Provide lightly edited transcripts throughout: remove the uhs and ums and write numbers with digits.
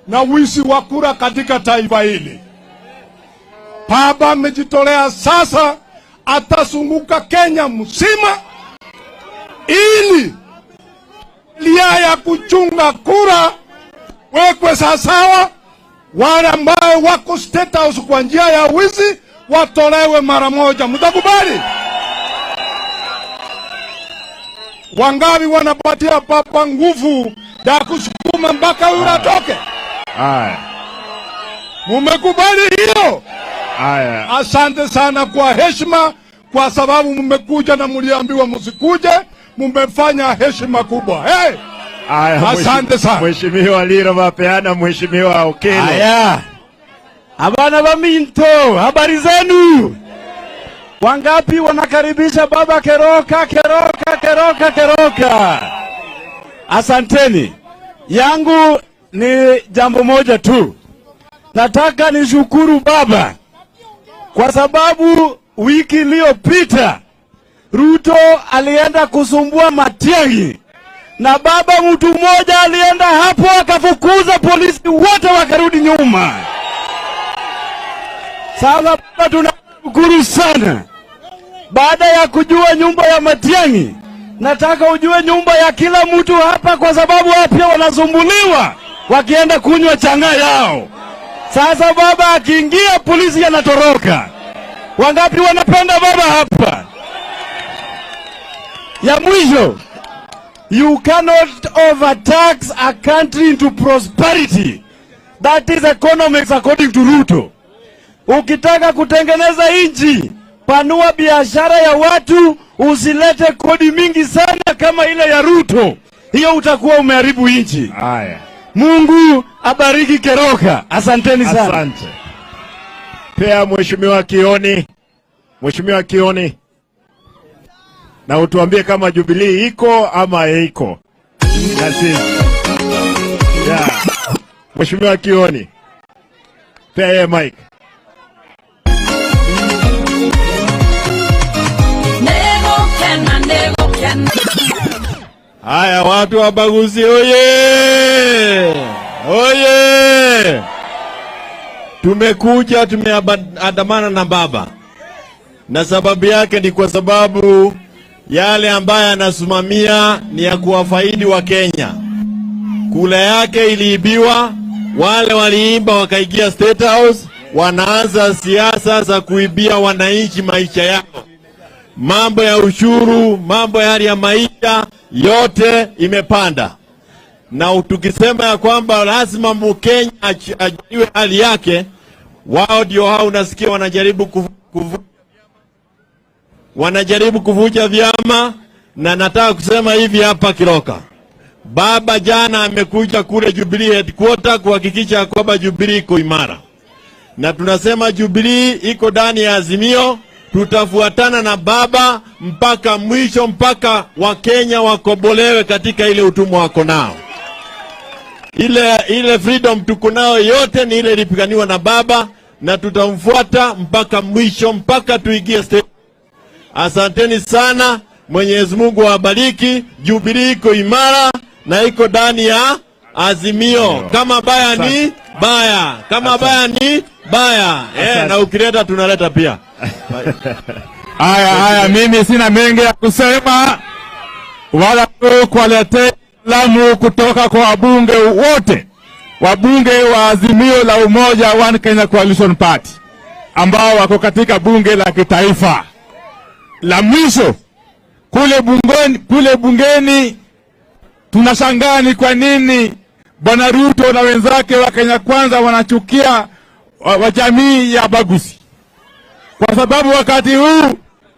na wizi wa kura katika taifa hili. Baba amejitolea sasa, atazunguka Kenya mzima ili lia ya kuchunga kura wekwe sawasawa. Wale ambao wako State House kwa njia ya wizi watolewe mara moja. Mtakubali? Wangapi wanapatia papa nguvu ya kusukuma mpaka yule atoke? Haya. Mumekubali hiyo? Haya. Asante sana kwa heshima, kwa sababu mmekuja na mliambiwa msikuje, mmefanya heshima kubwa. Hey! Haya, Asante sana. Mheshimiwa Liro Mapeana, Mheshimiwa Okello. Haya. Abana ba Minto, habari zenu? Wangapi wanakaribisha baba Keroka, Keroka, Keroka, Keroka? Asanteni. Yangu ni jambo moja tu. Nataka nishukuru baba kwa sababu wiki iliyopita Ruto alienda kusumbua Matiang'i na baba mtu mmoja alienda hapo akafukuza polisi wote wakarudi nyuma. Sasa baba, tunashukuru sana. Baada ya kujua nyumba ya Matiang'i, nataka ujue nyumba ya kila mtu hapa, kwa sababu hao pia wanasumbuliwa wakienda kunywa chang'aa yao. Sasa baba akiingia, polisi anatoroka. Wangapi wanapenda baba hapa? Ya mwisho, you cannot overtax a country into prosperity. That is economics according to Ruto. Ukitaka kutengeneza nchi, panua biashara ya watu, usilete kodi mingi sana kama ile ya Ruto. Hiyo utakuwa umeharibu nchi. Haya. Mungu abariki Keroka. Asanteni sana. Asante. Pia Mheshimiwa Kioni, Mheshimiwa Kioni, na utuambie kama Jubilee iko ama haiko na sisi. Yeah. Mheshimiwa Kioni, pia yeye mic. Haya, watu wa Baguzi oye! Oye! Tumekuja, tumeandamana na baba, na sababu yake ni kwa sababu yale ambayo anasimamia ni ya kuwafaidi wa Kenya. Kula yake iliibiwa, wale waliimba wakaingia State House, wanaanza siasa za kuibia wananchi maisha yao. Mambo ya ushuru, mambo ya hali ya maisha yote imepanda, na tukisema ya kwamba lazima Mkenya ajue hali yake, wao ndio hao unasikia wanajaribu kuvunja vyama. Na nataka kusema hivi hapa Kiroka, baba jana amekuja kule Jubilee headquarter kuhakikisha kwamba Jubilee iko imara, na tunasema Jubilee iko ndani ya Azimio. Tutafuatana na baba mpaka mwisho, mpaka Wakenya wakombolewe katika ile utumwa wako nao. Ile freedom tuko nayo yote ni ile ilipiganiwa na baba, na tutamfuata mpaka mwisho, mpaka tuingie state. Asanteni sana, Mwenyezi Mungu awabariki. Jubilee iko imara na iko ndani ya Azimio. Kama baya ni baya, kama baya ni baya. Na ukileta tunaleta pia. Haya, haya, mimi sina mengi ya kusema wala tu kuwaletea salamu kutoka kwa wabunge wote, wabunge wa Azimio la Umoja One Kenya Coalition Party ambao wako katika bunge la kitaifa. La mwisho kule bungeni tunashangaa ni kwa nini Bwana Ruto na wenzake wa Kenya Kwanza wanachukia wa jamii ya Bagusi, kwa sababu wakati huu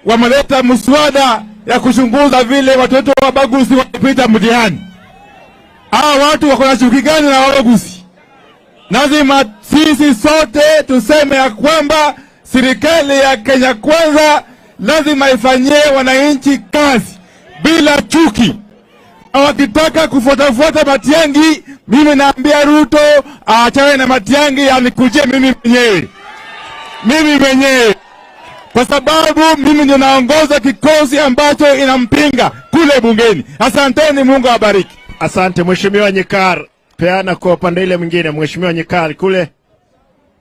wameleta mswada ya kuchunguza vile watoto wa Bagusi walipita mtihani. Hawa watu wako na chuki gani na Wabagusi? Lazima sisi sote tuseme ya kwamba serikali ya Kenya Kwanza lazima ifanyie wananchi kazi bila chuki. Na wakitaka kufuatafuata Matiang'i, mimi naambia Ruto aachane na Matiang'i, anikujie mimi mwenyewe, mimi mwenyewe, kwa sababu mimi ndio naongoza kikosi ambacho inampinga kule bungeni. Asanteni, Mungu awabariki. Asante Mheshimiwa Nyikar. Peana kwa upande ile mwingine, Mheshimiwa Nyikal kule.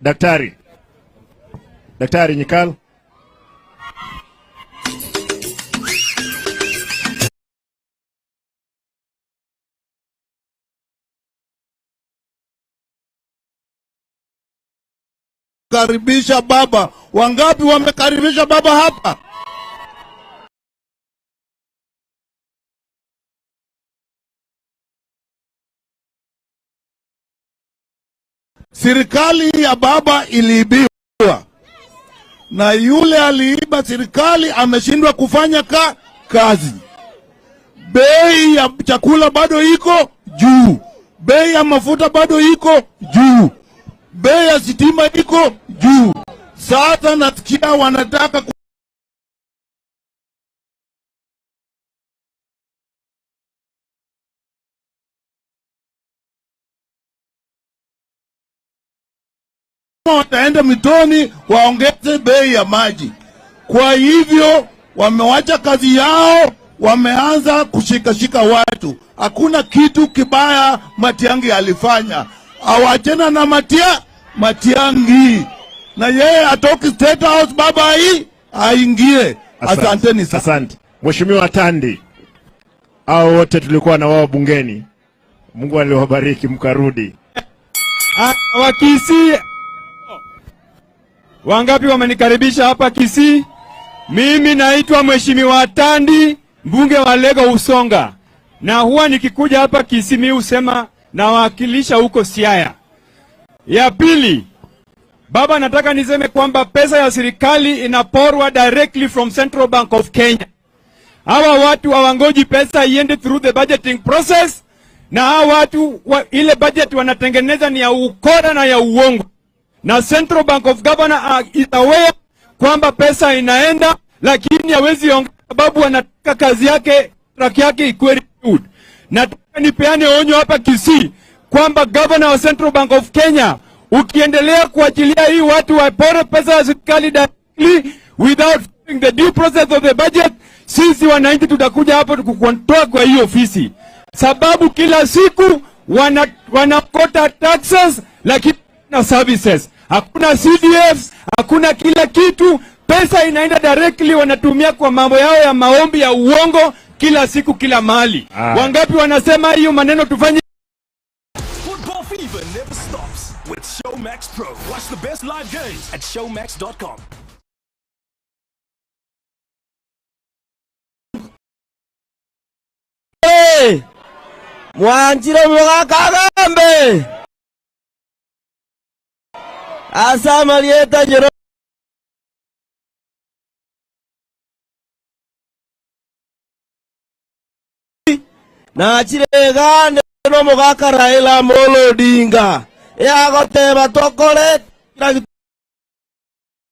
Daktari. Daktari Nyikal. Karibisha baba. Wangapi wamekaribisha baba hapa? Serikali ya baba iliibiwa, na yule aliiba serikali ameshindwa kufanya kazi. Bei ya chakula bado iko juu, bei ya mafuta bado iko juu, bei ya sitima iko juu. Sasa nasikia wanataka wataenda mitoni waongeze bei ya maji. Kwa hivyo wamewacha kazi yao, wameanza kushikashika watu. Hakuna kitu kibaya Matiang'i alifanya, awachena na Matiang'i na yeye atoki State House, baba hii aingie. Asanteni sana. Asante. Mheshimiwa Tandi, hao wote tulikuwa na wao bungeni. Mungu aliwabariki mkarudi. Wakisii wangapi wamenikaribisha hapa Kisii? Mimi naitwa Mheshimiwa Tandi, mbunge wa Lego Usonga, na huwa nikikuja hapa Kisii mimi husema nawakilisha huko Siaya. Ya pili, baba, nataka niseme kwamba pesa ya serikali inaporwa directly from Central Bank of Kenya. Hawa watu hawangoji pesa iende through the budgeting process, na hawa watu ile budget wanatengeneza ni ya ukora na ya uongo, na Central Bank of Governor is aware kwamba pesa inaenda, lakini hawezi ongea sababu anataka kazi yake, track yake ikuwe reviewed. Nataka nipeane onyo hapa Kisii kwamba governor wa Central Bank of Kenya, ukiendelea kuachilia hii watu wapore pesa ya serikali directly without following the due process of the budget, sisi wananchi tutakuja hapo kukutoa kwa hii ofisi, sababu kila siku wanakota taxes lakini na services, hakuna CDFs, hakuna kila kitu. Pesa inaenda directly, wanatumia kwa mambo yao ya maombi ya uongo kila siku, kila mahali. Wangapi wanasema hiyo maneno tufanye? Football fever never stops with Showmax Pro. Watch the best live games at showmax.com. Hey! Mwanjire mwakagambe asa marieta njoro nachire gande no mugaka Raila Amolo Odinga yagoteba tokore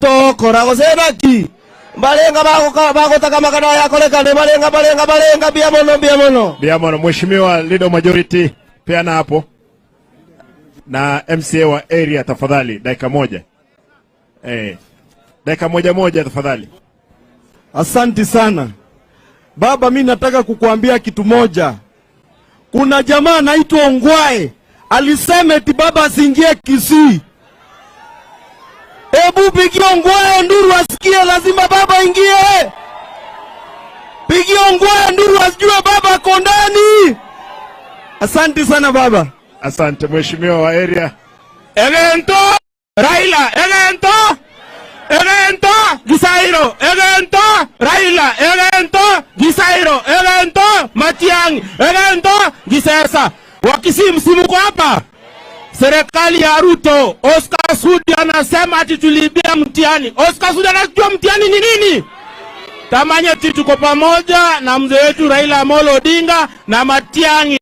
tokora gose naki barenga bagotaka makana yakorekane barenga barenga barenga bia mono bia mono Bia mono. Mheshimiwa Leader Majority, peana hapo na MCA wa area tafadhali, dakika moja. Dakika moja moja tafadhali. Asanti sana baba, mi nataka kukuambia kitu moja. Kuna jamaa anaitwa Ongwae alisema eti baba asiingie Kisii. Hebu pigia Ongwae nduru asikie, lazima baba ingie. Pigia Ongwae nduru asijue baba ako ndani. Asante sana baba. Asante mheshimiwa wa area. Egento Raila, egento egento Gisairo, egento Raila, egento Gisairo, egento Matiang'i, egento Gisesa. Wakisii msimu kwa hapa. Serikali ya Ruto, Oscar Sudi anasema ati tuliibia mtihani. Oscar Sudi anajua mtihani ni nini? Tamanye ati tuko pamoja na mzee wetu Raila Amolo Odinga na Matiang'i.